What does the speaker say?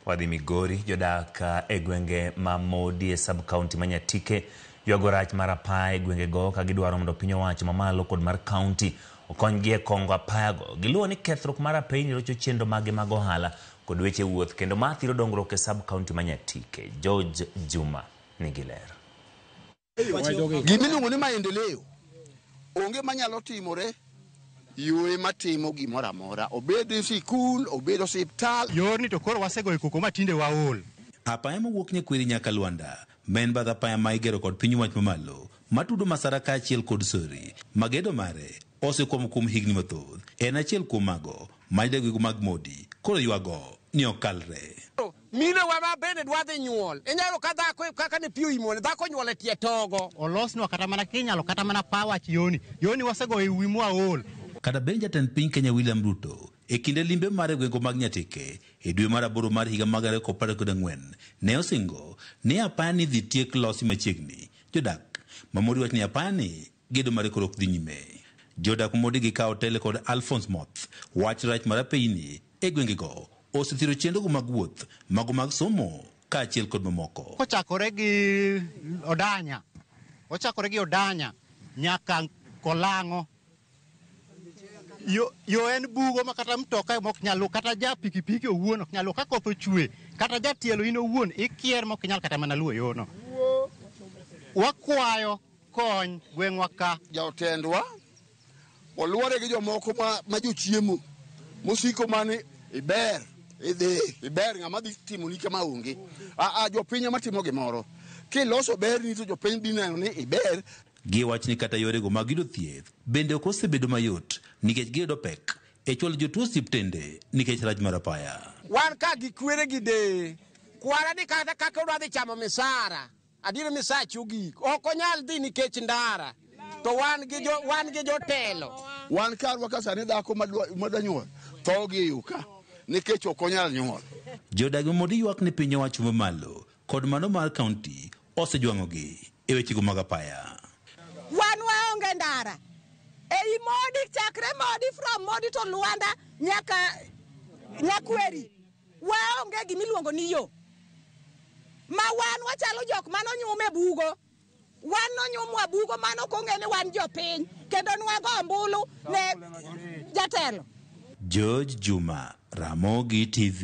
Wadhi Migori, jodak e gwenge ma Modi e sub county ma Nyatike ywago rach mar apaya e gwengego ka gidwaro mondo piny owacho mamalo kod mar county okonygi e kongo apayago. Giluwo ni kethruok mar apeyni rocho chenro maggi mag ohala kod weche wuoth kendo ma thiro dongruok e sub county ma Nyatike. George Juma nigi ler. Gima iluongo ni maendeleo onge manyalo timore yore matimo gimoro amora, obed sikul, obed osiptal. Yorni to koro wasegoyo koko ma tinde waol. Apaya mawuok Nyakwiri nyaka Luanda ma en bath apaya ma igero kod piny owacho mamalo matudo Masara kaachiel kod Sori ma gedo mare osekwamo kuom higni mathoth en achiel kuom mago ma jodak mag Modi koro ywago ni ok kalre. Minewa ma bende dwa dhi nyuol. Inyalo ka dhako kaka ne pi oimone, dhako nyuol e tie togo. Olosnwa kata mana kinyalo kata mana pawach yoni. Yoni wasegoyo e wi mwaol. Kata bed jatend piny Kenya William Ruto e kinde limbe mare e gwenge mag Nyatike e dwe mar aboro mar higa mag 2014 ne osingo ni apaya ni idhi tiek losi machiegni. Jodak ma Modi wacho ni apaya ni gedo mare koro ok dhi nyime. Jodak ma Modi gi kawo tele kod Alphonse Moth wach rach mar apeyni e gwengego osethiro chenrogo mag wuoth, mago mag somo kaachiel kod mamoko. Kochakore gi Odanya, ochakore gi Odanya nyaka Kolang'o. Yo, yo en bugo ma kata mtoka mok nyal luwo, kata ja pikipiki owuon ok nyal luwo. Ka koth ochwe, kata jatielo in owuon ikier mok inyal kata mana luwo yono. Wakwayo kony gweng'wa ka. Jotendwa oluore gi jomoko ma jochiemo mosiko mani iber idhi iber ng'ama dhi timoni kama onge. Aa, jopiny ema timo gimoro. Kiloso berni to jopiny dhi neno ni iber. Giwacho ni kata yorego mag yudo thieth bende ok osebedo mayot nikech giyudo pek e chwalo jotuo osiptende nikech rach mar apaya. Wan ka gi kwere gi deye. Kwara ni kata kaka odwa dhi chamo misara, adier misache ogik. Ok onyal dhi nikech ndara. To wan gi jo, wan gi jotelo. Wan karwa ka sani dhako madwa nyuol tho gi e yo ka nikech ok onyal nyuol. Jodag Modi ywak ni piny owacho mamalo kod mano mar kaunti osejwang'ogi e wechego mag apaya. Wan waonge ndara. Ei Modi, chakre Modi from Modi to Luanda nyaka Nyakweri. Waonge gimiluongo ni yo. Ma wan wachalo jok mane onyum e bugo. Wan nonyumwa bugo mano ok ong'e ni wan jopiny kendo nwago ombulu ne jatelo. George Juma, Ramogi TV.